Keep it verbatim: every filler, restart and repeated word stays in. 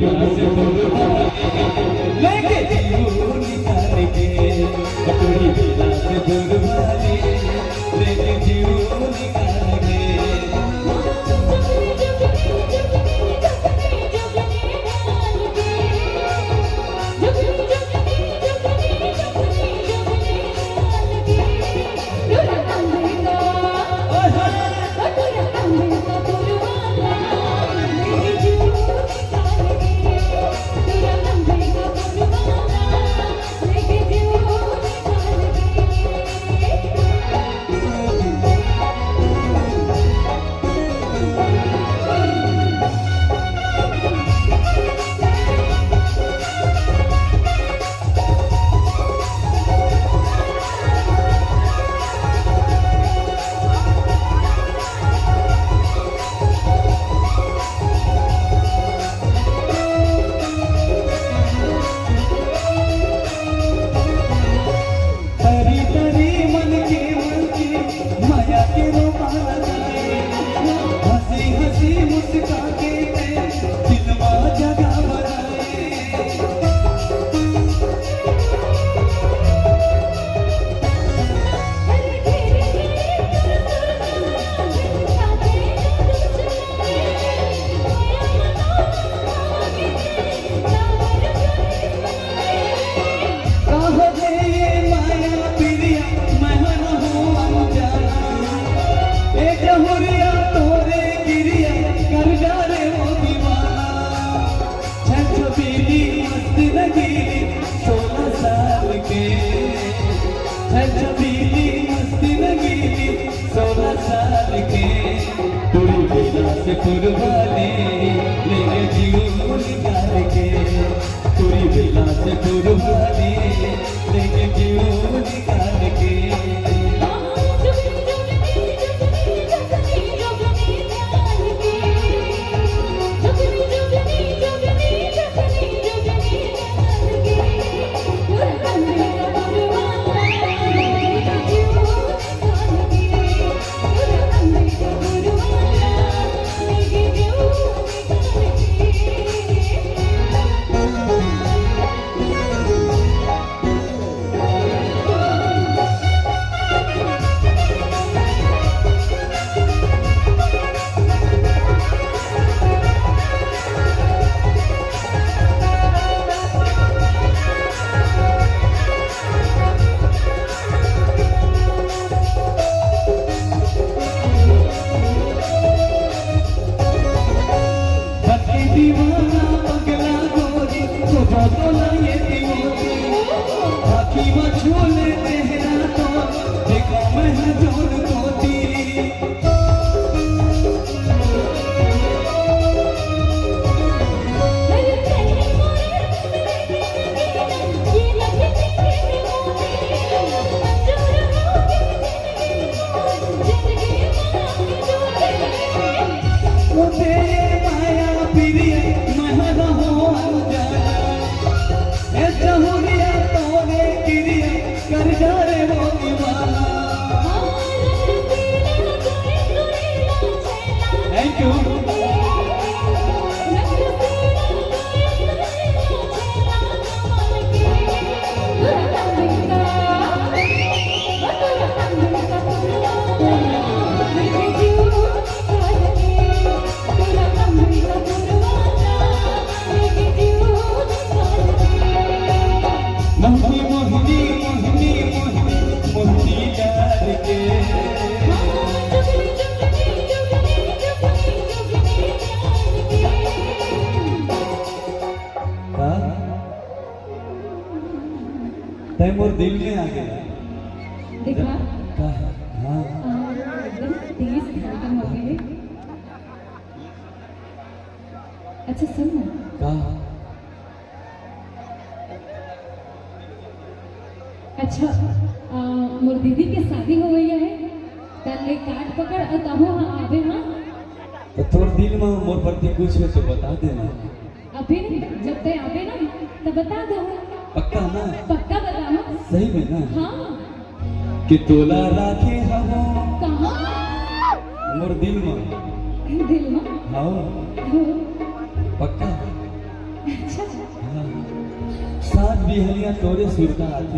बेला से बुरबा ले, लेके जीव निकाल के, टूरी बेला से बुरबा ले, लेके जीव निकाल के। तरी तरी मन के, मन के, मया के रोपा लगाए, हंसी हंसी मुस्का के, दिलवा जगा बनाए। कहो रे माया पिरिया, मैं हूँ अनजाना। ए जहुरिया तोरे किरिया, कर जा रे वो दीवाना। छछबीली मस्त रंगीली, सोलह साल के। छछबीली मस्त रंगीली, सोलह साल के। टूरी बेला से पुरबा ले, लेके जीव निकाल के। टूरी बेला से पुरबा ले, लेके जीव निकाल के। तेरे माया प्रिय महर हो जाना, ए जहुरिया तोरे किरिया कर डारे वो दीवाना। Thank you। मोहिनी, मोहिनी, मोहिनी, मोहिनी, मोहिनी डाल के। का? तै मोर दिल में आ गया। देखा? का? हाँ। आ, एकदम तेज धड़कन हो गए। अच्छा, सुन ना। का? अच्छा, आ, मोर दीदी के शादी हो गई है, तन ले काट पकड़ और तहु हाँ आबे, हाँ? तो तोर दिल में मोर प्रति कुछ है तो बता देना। अबे नहीं, जब तय आबे ना, तब बता दो। पक्का ना? पक्का बताओ। सही में ना? हाँ। कि तोला राखे हवो कहाँ? मोर दिल में। दिल में? हाँ। हो। पक्का? अच्छा। हाँ। सात बिहनिया तोरे सुरता आथे।